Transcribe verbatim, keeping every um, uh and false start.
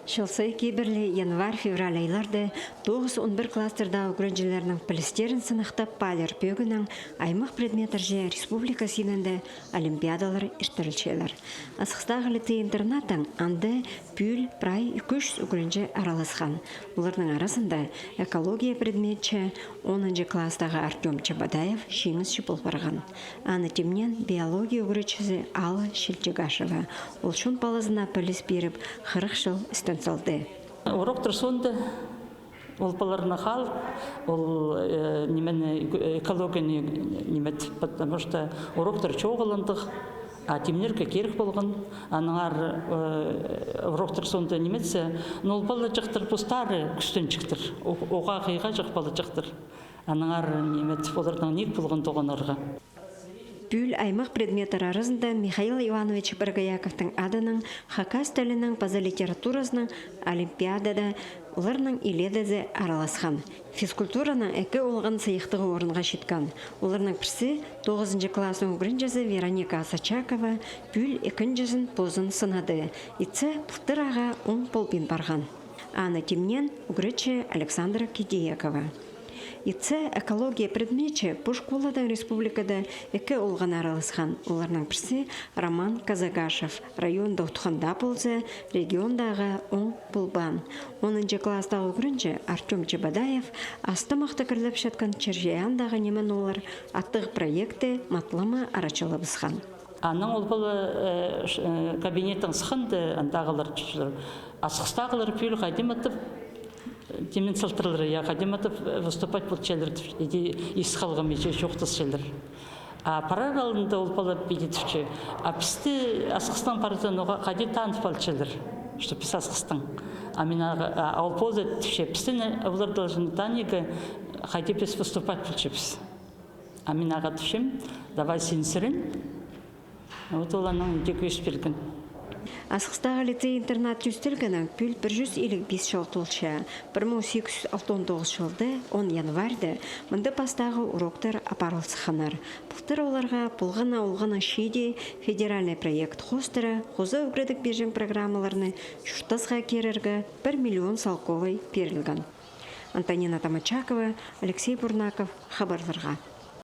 Чыл сай кибірлі январь-февраль айларда тоғыс-он пір класстардағы ӱгренҷілернің пілістерін сынахтап, Паалир пӧгінең аймах предметтерҷе республика синінде олимпиадалар иртірілчелер. Асхыстағы лицей-интернаттаң анда пӱӱл прай ікі чӱс ӱгренҷі араласхан. Оларның аразында экология предметче онынҷы класстағы Артём Чебодаев чиңісчі пол парған. Аны тимнеен биология ӱгретчізі Алла Челтегашева. Ол чон палазына піліс пиріп, хырых чыл істен салды. Уроктар соонда ол палаларны халып, ол, э, нимені, эк-, экологияны ниме, потому что уроктар чоғыл андағ, а тимнерге кирек полған. Аннаңар, э, уроктар соонда ниме итсе, но ол палаҷахтар постары кӱстенҷіктер, о-, оға хыйғаҷах палаҷахтар. Аннаңар ниме, оларның ниик полған тоғынарға. Пӱӱл аймах предметтер аразында Михаил Иванович Боргояковтың адынаң хакас тілінең паза литературазынаң олимпиадада оларның илеедезі араласхан. Физкультуранаң ікі олған сыйыхтығ орынға читкен. Оларның пірсі тоғызынҷы класстың ӱгренҷізі Вероника Асочакова, пӱӱл ікінҷізін позын сынады. Итсе, пылтыр ағаа оң полбин парған. Аны тимнеен ӱгретчі Александра Кидиякова. Итсе, экология предметче пу школадаң республикада ікі олған араласхан. Оларның пірсі Роман Казагашев. Районда утханда полза, регионда ағаа оң полбаан. Онынҷы класстағы ӱгренҷі Артём Чебодаев астымахта кірлепчеткен «Чир чайаандағы ниме-нолар» аттығ проектті матлама арачылабысхан. Анаң ол пала, э, ш-, э, кабинеттең сыхханда, андағылар чӧрчелер. Асхыстағылар пӱӱл хайди ма тіп, э, тимнен салтырлар, я, хайди ма тіп, э, выступать полчалар тіп, иди ис халғам иҷе чоохтасчалар. А парар алнында ол пала піди тіпче: а пісті Асхыстаң парзаң, оға хайди танып алчалар, что піс Асхыстаң. А мин ағаа, а, а ол позы тіпче: пісті не, олар должны таныарға, хайди піс выступать полчабыс. А мин ағаа тіпчем: давай син сірен. Вот ол анаң иди кӧзіт пирген. Асхыстағы лицей-интернат тӧстелгеннең пӱӱл пір чӱс илиг пис чыл толча. Пір муң сигіс чӱс алтон тоғыс чылда он январьда мында пастағы уроктар апарыл сыхханнар. Пылтыр оларға полған на олғаннаң чиди федеральный проект хоостыра хоза ӱгредіг пирҷең программаларны чуртасха кирерге пір миллион салковай пирілген. Антонина Томочакова, Алексей Бурнаков, хабарларға.